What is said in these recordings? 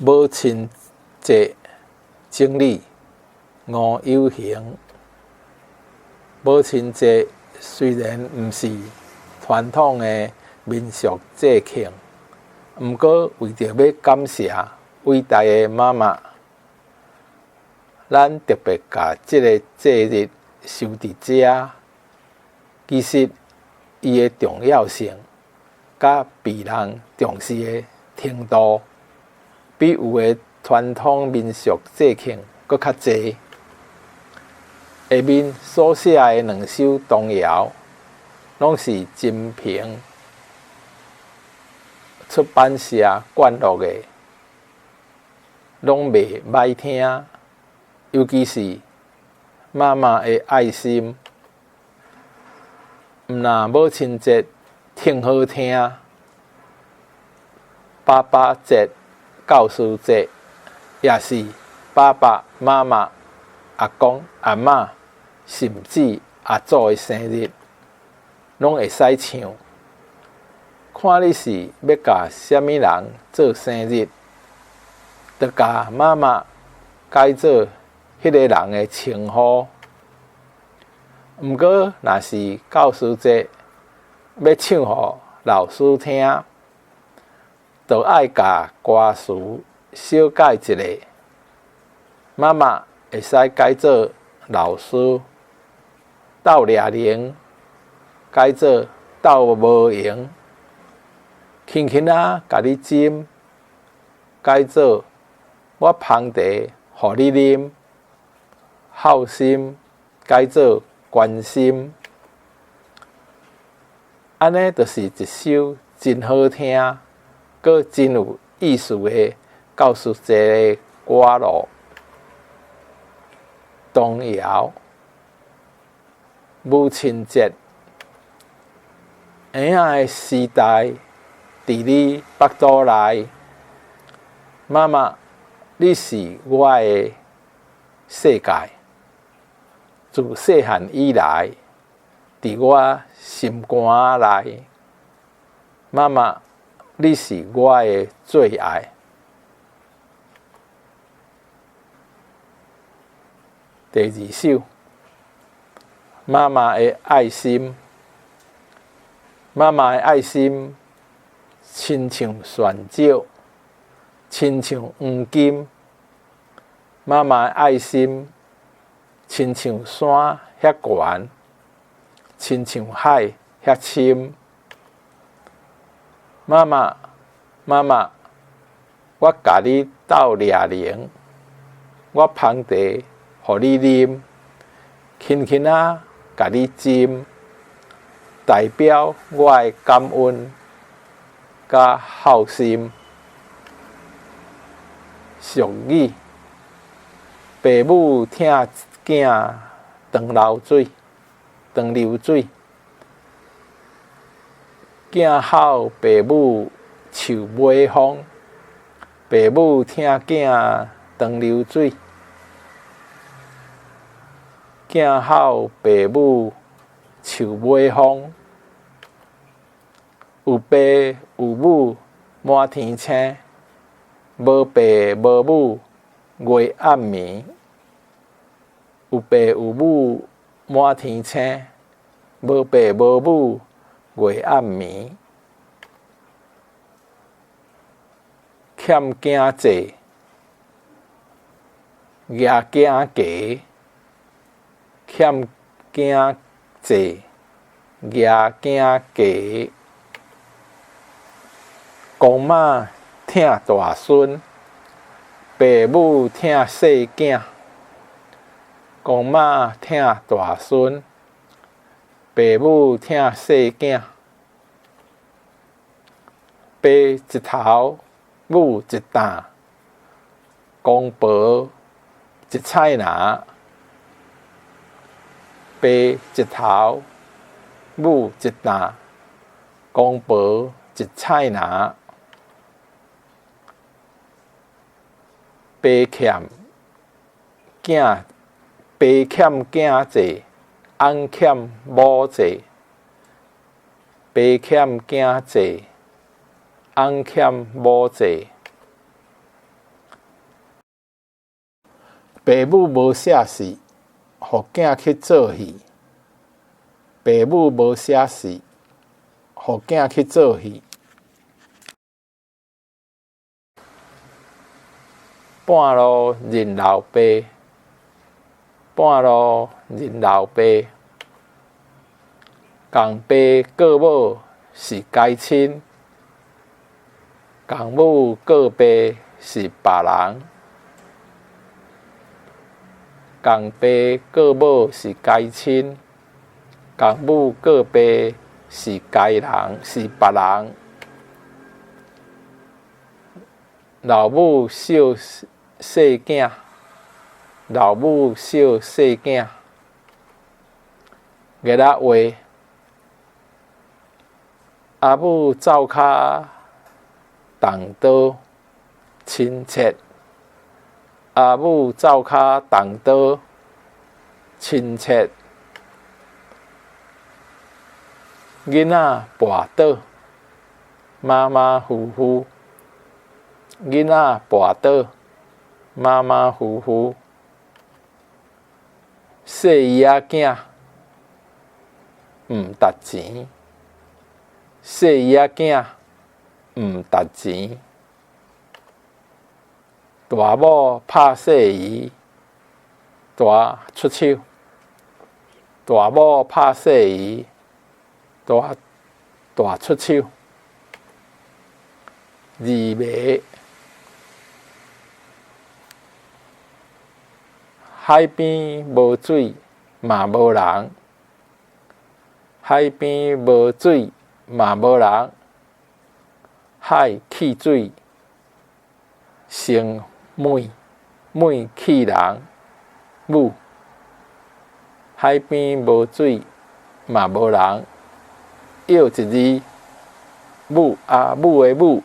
母親節整理吳有恒。母親節雖然毋是傳統的民俗節慶，毋過為著欲感謝偉大的媽媽，咱特別共這个節日收佇遮。其實伊的重要性，佮被人重視的程度，比有的傳統民俗節慶閣較濟。下面所寫的兩首童謠，攏是真平出版社灌錄的，攏袂䆀聽，尤其是媽媽的愛心。毋若母親節聽好聽，爸爸節、教師節，也是爸爸媽媽、阿公阿嬤，甚至阿祖的生日，攏會使唱。看你是欲共啥物人做生日，就共媽媽改做彼个人的稱呼。毋過，若是教師節，欲唱予老師聽，就愛共歌詞小改一下。媽媽會使改做老師，鬥掠龍改做鬥無閒，輕輕仔共你斟改做我捧茶予你啉，孝心改做關心，按呢就是一首真好聽、閣真有意思的教師節的歌囉。童謠，母親節，嬰仔的絲帶佇你腹肚內，媽媽，你是我的世界。自細漢以來，佇我心肝內，媽媽，你是我的最愛。第二首，媽媽的愛心，媽媽的愛心，親像鑽石，親像黃金。媽媽的愛心，親像山遐懸，親像海遐深。媽媽，媽媽，我共你鬥掠龍，我捧茶予你啉，輕輕仔共你斟，代表我的感恩佮孝心。俗語，爸母疼囝長流水，長流水，囝孝爸母樹尾風，爸母疼囝長流水，囝孝爸母樹尾風，有爸有母滿天星，無爸無母月暗暝。有爸有母滿天星，無爸無母月暗暝。欠囝債，蜈囝家；欠囝債，蜈囝家。公媽疼大孫，爸母疼細囝。公媽疼大孫，爸母疼細囝。爸一頭，母一擔，公婆一菜籃。爸一頭，母一擔，公婆一菜籃。爸欠囝，爸欠囝債，翁欠某債。爸欠囝債，翁欠某債。爸母無寫死，予囝去做戲。爸母無寫死，予囝去做戲。半路認老爸，半路認老爸。共爸過母是該親，共母過爸是別人。共爸過母是該親，共母過爸是該人，是別人。老母惜細囝，老母惜細囝。月仔話，阿母灶跤動刀，親切。阿母灶跤動刀，親切。囡仔跋倒，馬馬虎虎。囡仔跋倒，馬馬虎虎。細姨仔囝，毋值錢。細姨仔囝，毋值錢。大某拍細姨，大出手。大某拍細姨，大大出手。二暝，海邊無水嘛無人，海邊無水嘛無人，海去水成糜，糜去人母。海邊無水嘛無人，臆一字母啊母的母。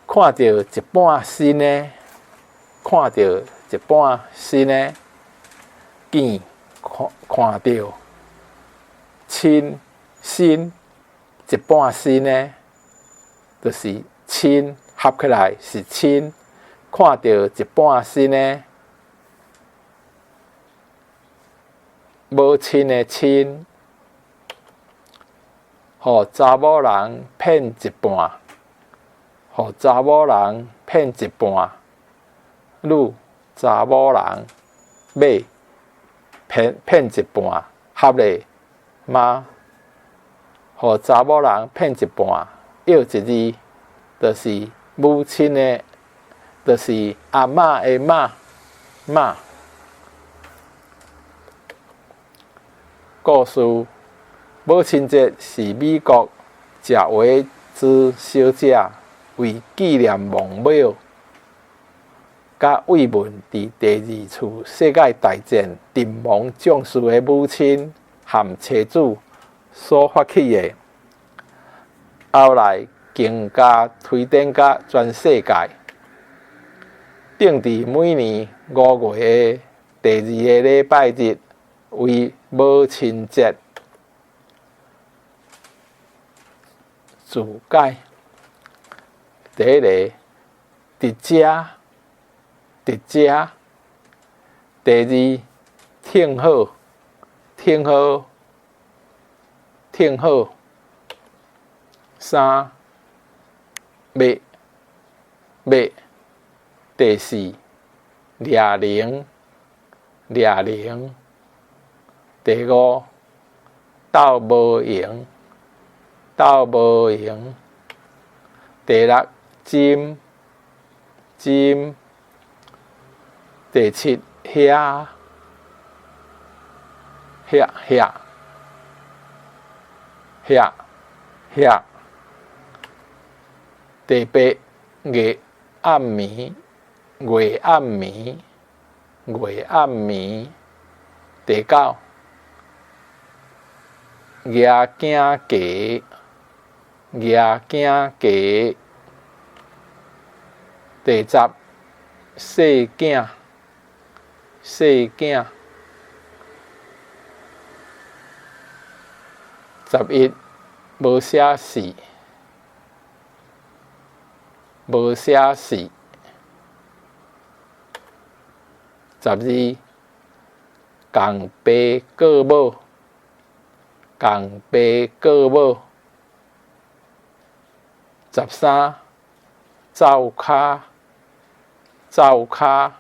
看著一半新的，看著一半新的，見看看著親新一半新的，就是親合起來是親，看著一半新的，母親的親，予查某人騙一半，予查某人騙一半，女查某人買騙騙一半，合咧媽，予查某人騙一半，臆一字，就是母親的，就是阿嬤的媽媽。故事，母親節是美國賈維茲小姐為紀念亡母，佮慰問佇第二次世界大戰陣亡將士的母親和妻子所發起的，後來更加推展到全世界。定佇每年5月的第二個禮拜日為母親節。注解：第一个，佇遮，佇遮；第二，聽好，聽好，聽好；三，欲，欲；第四，掠龍，掠龍；第五，鬥無閒，鬥無閒；第六，針，針；第七，遐，遐遐，遐遐；第八，月暗暝，月暗暝，月暗暝；第九，夯囝雞，夯囝雞；第十，細囝，細囝；11，無寫死，無寫死。12，共爸過母，共爸過母。13，走跤，走跤。